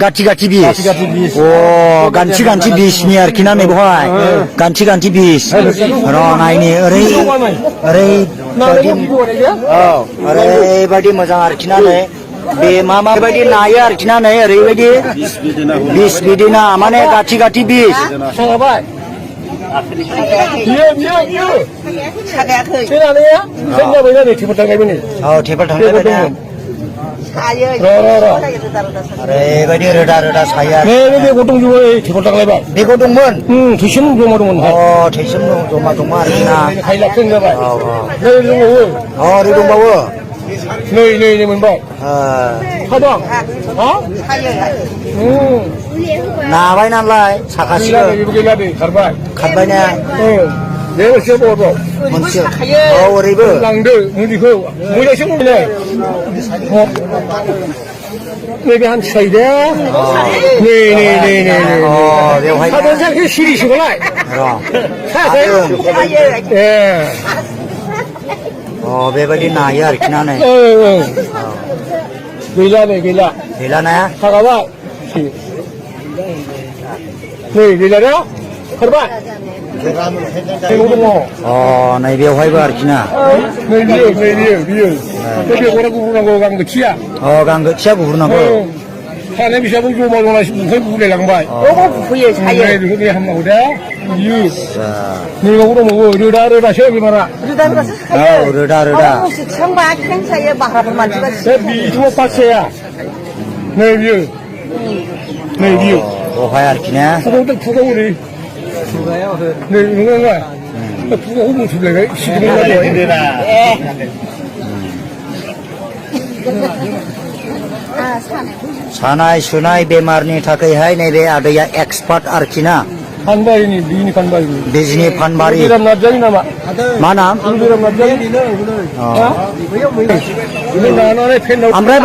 गाथि गाथि बिस अ गान्थि गान्थि बिसनि आरोखि ना नै बेवहाय गान्थि गान्थि बिस र' नायनि ओरैबायदि मोजां आरोखि ना नै बे माबायदि नायो आरोखि ना नै ओरैबायदि बिस बिदि ना माने गाथि गाथि बिस ओरैबायदि रोदा रोदा साया बेखौ दंमोन थैसोम जमा दंमोन अ थैसोम जमा दंमोन आरोखि ना ओरै दंबावो नै मोनबाय नाबाय नालाय साखासिबो खारबाय ना मोनसे औ ओरैबो लांदो मुलिखौ मुलिसो मोनबाय नैबे हान्थिसायदे बेवहाय सिरिसोबालाय अ बेबायदि नायो आरोखि ना नै गैला नाया थागाबाय नै गैला ना खारबाय अ नै बेवहायबो आरोखि ना बियो गुरनांगौ गांगोथिया अ गांगोथिया गुरनांगौ थानाय बिसाबो जमा जमा ओमफ्राय बुलायलांबाय बुफैयो सायो बेखौ बे हामनांगौ दे बियो नैबावबो दंबावो रोदा रोदासो बेमारा रोदा थिखांबा खें सायो बाहाफोर मानसिबा बिथ' पास जाया नै बियो बहाय आरोखि ना खुगाव ओरै नै नङा खुगाखौ बुथुमलायबाय सानाय सुनाय बेमारनि थाखायहाय नैबे आदैया एक्सपार्ट आरोखि ना बिजनि फानबारि मा नाम ओमफ्राय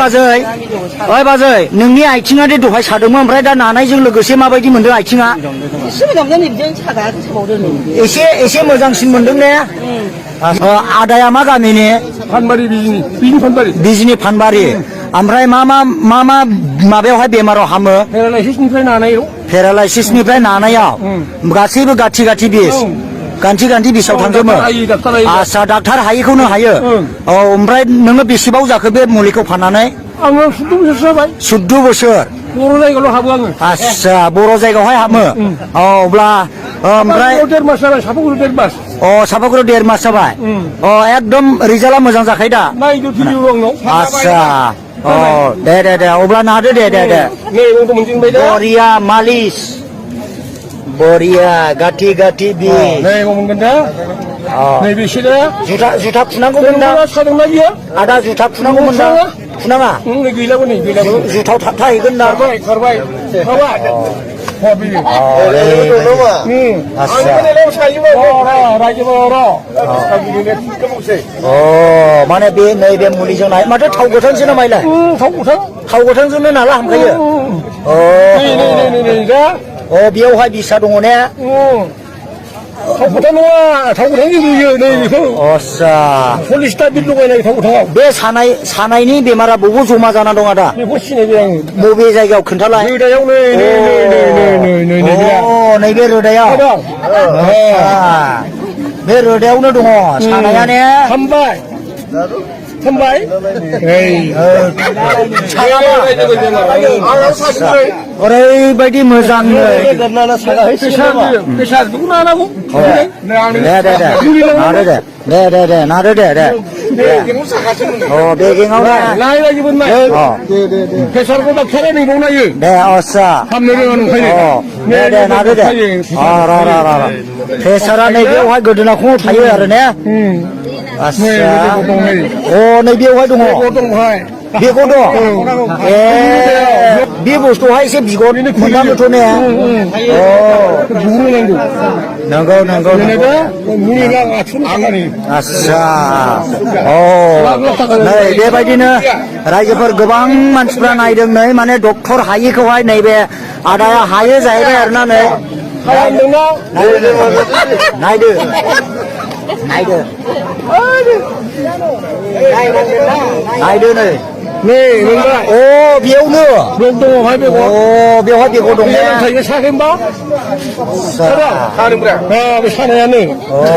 बाजै नोंनि आथिङा दे दहाय सादोंमोन ओमफ्राय दा नानायजों लोगोसे माबायदि मोनदों आथिङा एसे मोजांसिन मोनदों ने आदाया मा गामिनि बिजनि फानबारि ओमफ्राय मा माबायावहाय बेमाराव हामो पेरालाइसिसनिफ्राय नानायाव गासैबो गाथि बिस गान्थि बिसाव थांजोबो आदसा डाक्टार हायिखौनो हायो औ ओमफ्राय नोङो बेसेबां जाखो बे मुलिखौ फाननानै आङो 14 बोसोर जाबाय 14 बोसोर बर' जायगायावल' हाबो आङो आदसा बर' जायगायावहाय हाबो अब्ला ओमफ्राय 1.5 मास जाबाय सापागुरियाव 1.5 मास सापागुरियाव 1.5 मास जाबाय एकदम रिजाल्टआ मोजां जाखायो दा आदसा दे अब्ला नादो दे बरिया मालिस बरिया गाथि बि जुथा फुनांगौमोन ना आदा जुथा फुनांगौमोन ना फुनाङा जुथाव थाहैगोन ना माने बे नैबे मुलिजों नाय माथो थाव गोथांसो ना माइलाय थाव गोथांजोंनो नाला हामखायो बेयावहाय बिसा दङ ने थाव गोथां नङा थाव गोथांजों रुयो नै बेखौ आदसा 40टा बिल लगायनाय थाव गोथाङाव बे सानायनि बेमारा बबाव जमा जाना दं आदा बेखौ सिनायबाय आङो बबे जायगायाव खोन्थालाय रोदायाव नैबे रोदायाव बे रोदायावनो दङ सानाया ने हामबाय ओरैबायदि मोजां नादो दे बेगेङाव प्रेसारखौ डाक्टारा नोंबाव नायो दे आदसा हामनो रोङा नंखायनो दे नादो दे प्रेसारा नैबेयावहाय गोदोनाखौ थायो आरो ने नैबेयावहाय दङ बेखौ दं बे बुस्थुहाय एसे बिगुर मोनदामोथ' ने नंगौ आदसा नै बेबायदिनो रायजोफोर गोबां मानसिफ्रा नायदों नै माने डक्टर हायिखौहाय नैबे आदाया हायो जाहैबाय आरोना नै नायदो नै नै नोंलाय अ बेयावनो बेयाव दङहाय बेगर अ बेवहाय बेगर दं ने थाइजौ सायाखै होनबा सादोंब्रा बे सानायानो अ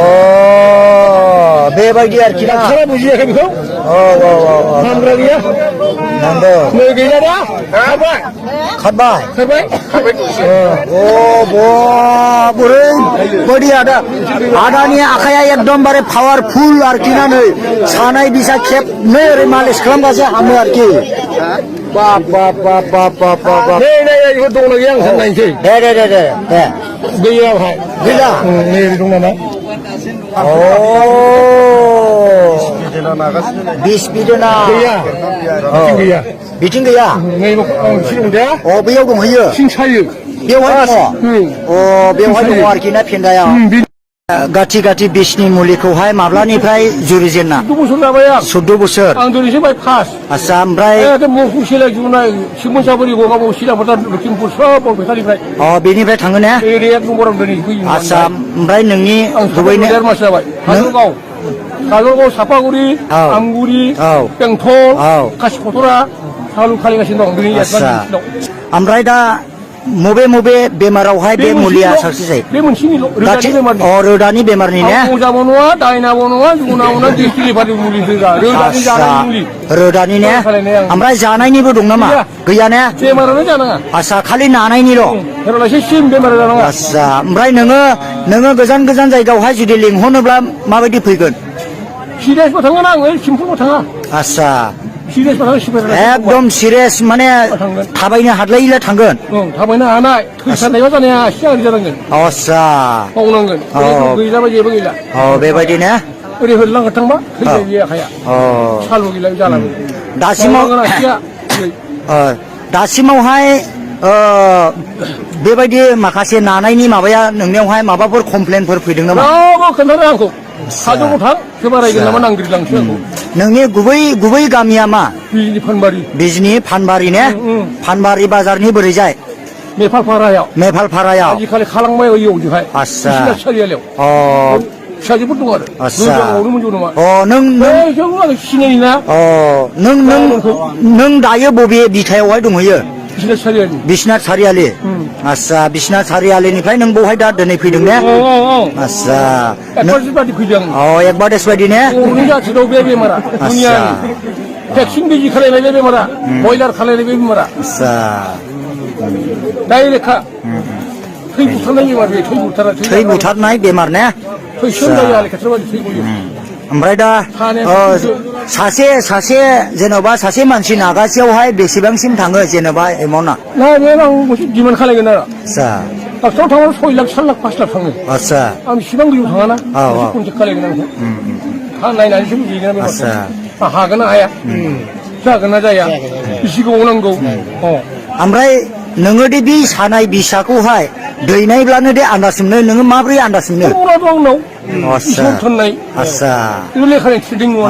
बेबायदि आरोखि ना डाक्टारा बुजियाखै बेखौ औ औ औ हामग्रा गैया नंगौ नै गैला दा खारबाय खारबाय खारबाय अ बोरै बोरै आदानि आखाया एकदमबारे पावारफुल आरोखि ना नै सानाय बिसा खेबनै ओरै मालिस खालामबासो हामो आरोखि बाप बाप बाप बाप बाप बाप नै नै बेखौ दंना गैया आं नायनोसै दे गैया बेवहाय गैला नै दं नामा अ बिस बिदोना गैया गैया बिथिं गैया नै सिं दं दे अ बैयाव दंहैयो सिं सायो बेवहाय दङ अ बेवहाय दङ आरोखि ना फेन्दायाव गाथि गाथि बिसनि मुलिखौहाय माब्लानिफ्राय जुरिजेनना 14 बोसोर जाबाय आं 14 बोसोर आं दिनैसो बाय फास आচ্ছা ओमफ्राय मौफुर सेलाय जुनाय सिमोनसाबारि गगाबाव सिलाफोर लखिमपुर सब बरपेटानिफ्राय अ बेनिफ्राय थाङो ने एरै एक नम्बराव दिनै फैयो आচ্ছা ओमफ्राय नोंनि गुबैनो 1.5 मास जाबाय काजलगाव सापागुरि आमगुरि बेंटल कासिकतरा चालु खालामगासिनो दं दिनै आচ্ছা ओमफ्राय दा मबे बेमारावहाय बे मुलिया साक्सेस जायो बे मोनसेनिल' रोदानि बेमारनि अ रोदानि बेमारनि ने अजाबो नङा दायनाबो नङा जुनाबो नङा डिस्ट्रिलिभारनि मुलि होगा रोदानि जानाय मुलि रोदानि ने ओमफ्राय जानायनिबो दं नामा गैया ने बेमारानो जानाङा आচ্ছা खालि नानायनिल' हेर'लासे सिम बेमार जानाङा आচ্ছা ओमफ्राय नोङो गोजान गोजान जायगायावहाय जुदि लिंहरनोब्ला माबायदि फैगोन सिरियासबो थाङा ना आङो सिम्पोलबो थाङा आচ্ছা सिरियासबो थाङा सिरियास एकदम सिरियास माने थाबायनो हाद्लायैल थांगोन थाबायनो हानाय थैसारनायबा जानाया सिगां जानांगोन आচ্ছা मावनांगोन गैजाबा जेबो गैला अ बेबायदि ने ओरै होरलांनो थांबा थैजाय बे आखाया सालु गैला जालाङो दासिमावहाय बेबायदि माखासे नानायनि माबाया नोंनियावहाय माबाफोर कमप्लेनफोर फैदों नामा रावबो खोन्थानो आंखौ काजलगाव थां सोरबा रायगोन नामा नांगिरलांसो आंखौ नोंनि गुबै गामिया मा बिजनि फानबारि बिजनि फानबारि ने फानबारि बाजारनि बोरैजाय मेफालफारायाव आजिखालि खालामबाय ओइयावजोंहाय आচ্ছা सारियालियाव अ फिसाजोफोर दं आरो आচ্ছা मोनजौ नङा अ आं सिनायो ना अ नों दायो बबे बिथायावहाय दंहैयो बिश्वनाथ सारियालि आচ্ছা बिश्वनाथ सारियालिनिफ्राय नों बहाय दा दिनै फैदों ने आচ্ছা एकबादेस बायदि ने बे बेमारा भेक्सिन बिजि खालायनाय बे बेमारा बयलार खालायनाय बे बेमारा आচ্ছা डाइरेक्टखा थै बुथारनाय बेमार बे थै बुथारनाय बेमार ने थैसोम जायो आरो खेथ्रबादि थै गयो ओमफ्राय दा सासे जेन'बा सासे मानसि नागासेयावहाय बेसेबांसिम थाङो जेन'बा एमाउन्टआ ना बे आं डिमान्ड खालायगोन आरो आচ্ছা डाक्टाराव थांबा 6 लाख 7 लाख 5 लाख थाङो आচ্ছা आं बेसेबां गोजौ थाङाना कन्टेक्ट खालायगोन आंखौ नायनानैसो बुजिगोन आচ্ছা हागोन ना हाया जागोन ना जाया बेसे गोबाव नांगौ ओमफ्राय नोङो दे बे सानाय बिसाखौहाय दैनायब्लानो दे आन्दाज मोनो नोङो माबोरै आन्दाज मोनो आंनाव आচ্ছা थोननाय आচ্ছা लेखानि ट्रेडिं नङा